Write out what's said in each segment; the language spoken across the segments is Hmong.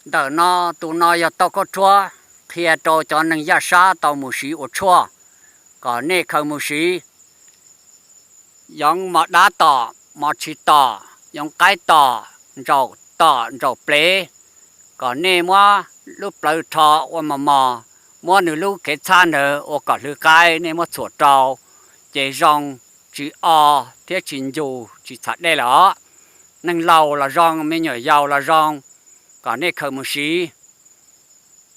Ntawm no, tus no yog tau khaub rhuab qhia rau cov neeg yaj sab tau mus siv ua tshuaj, kom nej khaws mus siv. Yoov mos dab tom, mos tshis tom, yoov qaib tom, ntsaum tom, ntsaum plev, kom nej muab lub plawv rho ua mos mos, muab nws lub khev txhab ntawd ua kom hlwv qaib, nej muab txhuam rau, ces zoo, tsis o thiab tsis ncus tsis txhav dej lawm os. Neeg laus los zoo, me nyuam yaus los zoo, kom nej khaws mus siv.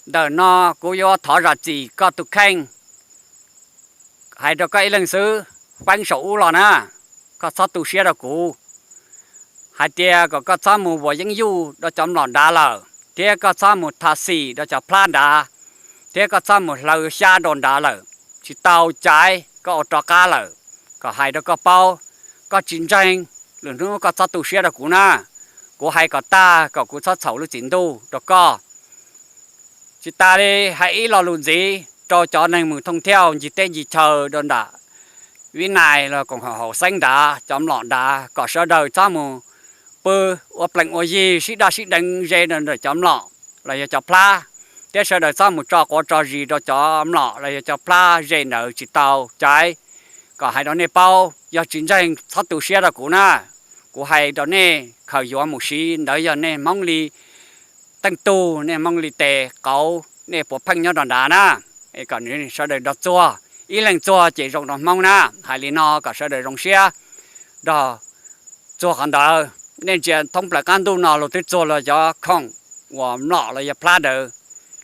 Ntawm no kuv yuav thov zam txim koj tus kheej, hais rau koj ib leeg xwb, feeb saum ub los na, koj txhob tu siab rau kuv, hais tias kom koj txhob mus vuas yeeb yuj rau cov mlom nrad lawm, thiab koj txhob mus tha xim rau cov plab nrad, thiab koj txhob mus hlaws xyab rau nrad lawm, tsis tau caiv, koj ua rov qab lawm. Kom hais rau koj paub, koj tsis ntseeg, lwm hnub koj txhob tu siab rau kuv na. Kuv hais kom tag kom kuv txhob txhaum lub txim ntuj rau koj. Tsis tas li, hais ib lo lus ntxiv rau cov neeg mus thooj thiauj ncig teb ncig chaw rau nram Vib Nais los koom haum Haum Xeeb nrad, cov mlom nrad, kom sawv daws txhob mus pw ua plees ua yig sib daj sib deev ze rau ntawm cov mlom los yog cov plab, thiab sawv daws txhob mus tso quav tso zis rau cov mlom los yog cov plab ze ntawd, tsis tau caiv. Kom hais rau nej paub, yog tsis ntseeg txhob tu siab rau kuv na. Kuv hais rau nej, khaws yuav mus siv ntawd yog nej Hmoob li teej tug, nej Hmoob li tes qauv, nej puav pheej nyob rau nrad na. Kom sawv daws nrog txuag, ib leeg txuag ces zoo rau Hmoob na. Hais li no kom sawv daws zoo siab nrog txuag qhov ntawd. Nej ntsia thoob plaws qab ntuj no luag twb txuag luag cov khoom uas mlom los yog plab ntawd,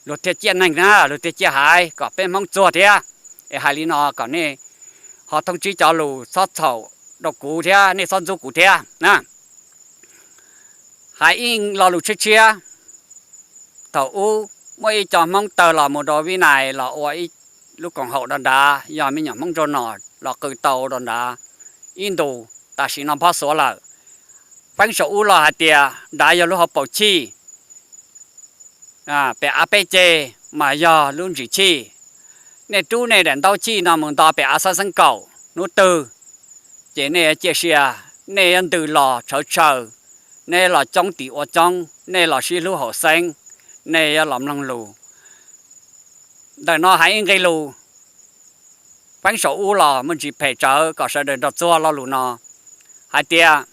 luag thiaj ciaj neeg na, luag thiaj ciaj haiv, kom peb Hmoob txuag thiab. Es hais li no kom nej ho thooj tsib cov lus txhob txhaum rau kuv thiab nej txhob ntxub kuv thiab na. Hais ib lo lus tshiab tshiab, thaum ub muaj ib co Hmoob tawg los mus rau Vib Nais los ua ib lub koom haum rau nrad, yog me nyuam Hmoob nraug nom los qw tau rau nrad ib ntus, tam sim no phob xuav lawm. Feeb saum ub los hais tias nrad yog lub hauv paus chij, pem av peb ceg mas yog lub ntsis chij. Nej rub nej daim ntaub chij no mus nto pem av xab xeeb kaum hnub twg, ces nej yuav ciaj sia, nej yuav ntws los tshawv tshaw, nej los coob tim ua coob, nej los sib hlub haum xeeb, nej yuav los mloog lus. Ntawm no hais ib nqe lus, feeb saum ub los muaj ntsis phem tsawv, kom sawv daws nrog txuag lo lus no hais tias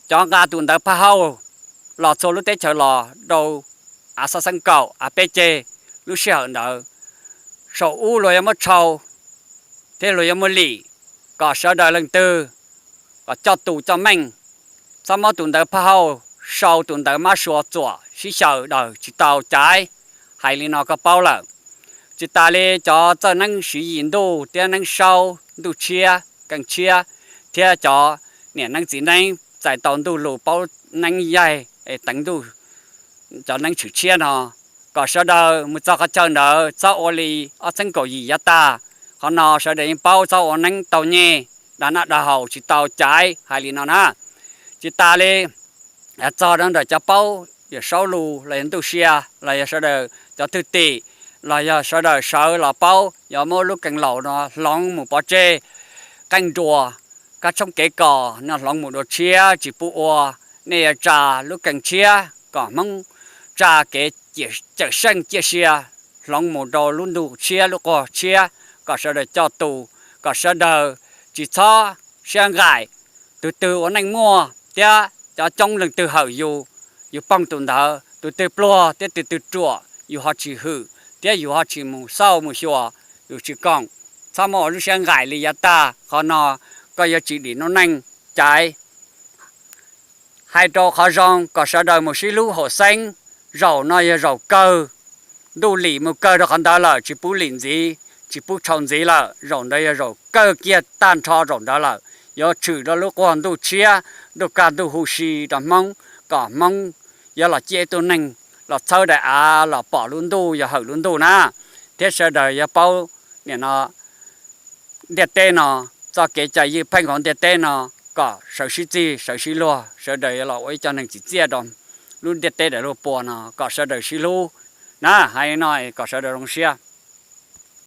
cov nqa tus ntawv phaj hauj los txhua lub teb chaws los rau av xab xeeb kaum, av peb ceg, lub sij hawm ntawd saum ub luag yuav muab tshau thiab luag yuav muab lim, kom sawv daws leej twg kom coj tus coj meej, txhob muab tus ntawv phaj hauj sau tus ntawv mab sua txuam sib xyaw daws tsis tau caiv. Hais li no koj paub lawm. Tsis tas li cov txawj neeb siv yim ntuj thiab neeb saub ntuj tshiab keej tshiab, thiab cov niam neeb txiv neeb txais tau ntuj lus paub neeb yaig es teev ntuj cov neeb tshwm tshiab no, kom sawv daws mus txog qhov chaw ntawd txhob ua li ob txheeb kaum yim yav tag. Qhov no sawv daws yeej paub txhob ua neeb tau nyej, dag noj dag haus tsis tau caiv. Hais li no na. Tsis tas li, txog rau ntawm cov paub yawm saub lus los yog ntuj sia los yog sawv daws cov thwj tim los yog sawv daws sawv los paub, yuav muab lub kees laus no hloov mus pov tseg, qeej nruas, kab tshoob kev kos no hloov mus dua tshiab tsis pub ua. Nej yuav tsa lub kees tshiab kom Hmoob tsa kev cawm seej ciaj sia, hloov mus rau lub ntuj tshiab lub quag tshiab, kom sawv daws coj tus, kom sawv daws tsis txhob siab nqaim. Tus twg ua neej muaj thiab cov coob leej twg hawm yus, yus poog tus ntawd, tus twg pluag thiab tus twg ruam yus ho tsis hwm thiab yus ho tsis mus xauj mus xyuas, yus tsis koom. Txhob muaj ua lub siab nqaim li yav tag, qhov no koj yuav tsis dim noob neej caiv. Hais rau qhov zoo kom sawv daws mus sib hlub haum xeeb. Zaum no yog zaum kawg, ntuj lim mus kawg rau qhov ntawd lawm, tsis pub lim ntxiv, tsis pub tshau ntxiv lawm. Zaum ntawd yog zaum kawg kiag tag nrho zaum ntawd lawm, yuav tshwm rau lub quag ntuj tshiab, ntuj kaj ntuj huv si rau Hmoob, kom Hmoob yuav los ciaj ib tug neeg los txhawb daim av los pom lub ntuj yog hawm lub ntuj na, thiab sawv daws yuav paub nim no ntiaj teb no, txoj kev cai ywj pheej hauv ntiaj teb no, kom sawv sib txig sawv sib luag, sawv daws yuav los ua ib co neeg tsim txiaj rau lub ntiaj teb daim luag pua no, kom sawv daws sib hlub na. Hais no kom sawv daws zoo siab.